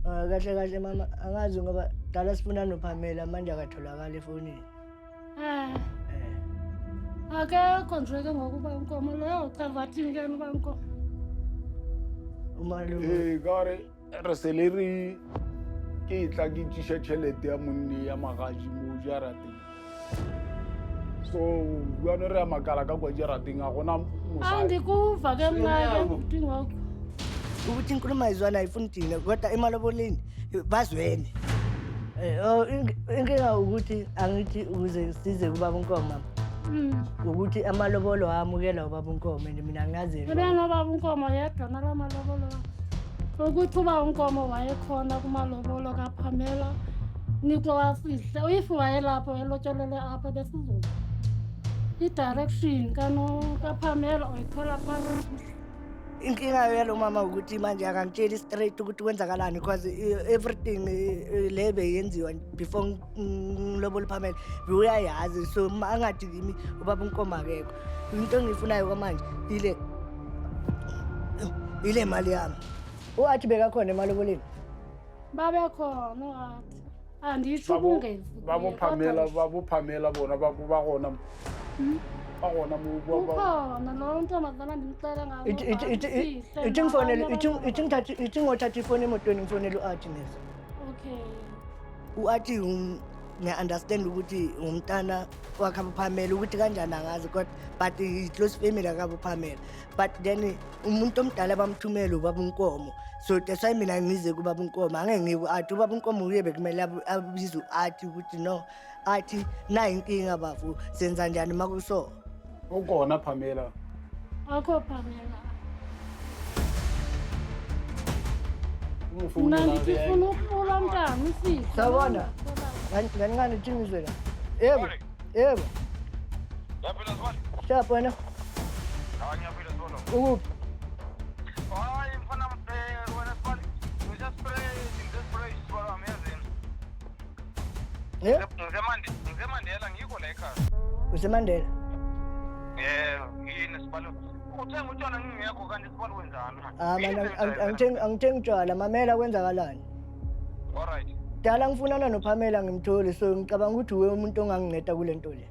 Kahle kahle mama, angazi ngoba dala sifuna noPamela manje akatholakali efonini. Eh. Eh. Akekho nje ke ngokuba inkomo leyo cha vathini ke uba inkomo. Umalume. Ee, ka gore re sele re ke tla ke tšiša tšhelete ya monne ya magaji mo jarateng. So bjano re a makala ka kwa jarateng a gona mosadi. Andikuva ke mna ke bhuti ngoku. Ukuthi inkulumo ayizwana ayifuni thina kodwa emaloboleni bazwene. Oh, inkinga ukuthi angithi ukuze size kubaba uNkomo mama. Ukuthi amalobolo amukelwa ubaba uNkomo and mina angazi. Ebenobaba uNkomo yedwa nala malobolo. Ukuthi uba uNkomo wayekhona kumalobolo kaPamela Nicolas if wayelapho elotyolelwe apha besizoba. I-direction kaPamela uyithola phaa. Inkinga yalo mama ukuthi manje akangitsheli straight ukuthi kwenzakalani because everything le beyenziwa before ngilobola uPamela uyayazi, so angathi kimi ubaba uNkomo akekho. Into engiyifunayo kwamanje ile mali yami. Uathi bekakhona emaloboleni? Babekhona uathi. Anditsho ubungezi. Ba bo Pamela bona ba ba gona. Ba gona mo ba Ukhona lo ntombazana ndimxela ngayo. Ithi ngifonele, ithi ngithathe, ithi ngothatha ifoni emotweni ngifonele u-Athi neza. Okay. U-Athi ngiya-understand ukuthi umntana wakhe abuPamela ukuthi kanjani angazi kodwa but i-close family akabuPamela, but then umuntu omdala bamthumele ubaba uNkomo, so that's why mina ngize kubaba uNkomo, angeke ngiye ku-Athi. Ubaba uNkomo uye bekumele abize u-Athi ukuthi no athi nayi inkinga bafu, senza njani makuso. Ukhona Pamela. Akho Pamela. Ungifonela Mna ndithi ke. ufuna ukubula mntana usihle. Sawubona. Kancane ithi ngizwe la. Yebo, yebo. Yaphila Sibali? Shapho wena. Hayi, ngiyaphila Sibalo. Ukuphi? Hayi mfana, wena Sibali, ngise-spray, ngise-spray Sibalo wami yazini. Eh? NgiseMandela, ngikho la ekhaya. UseMandela? Yebo, yini Sibalo? Uthenga utshwala ngingekho kanti Sibalo wenzani manje? Ah Yini mana, enzayo wena? angithengi utshwala, mamela kwenzakalani. Alright. Dala ngifunana noPamela ngimtholi, so ngicabanga ukuthi uwe umuntu onganginceda kule nto le.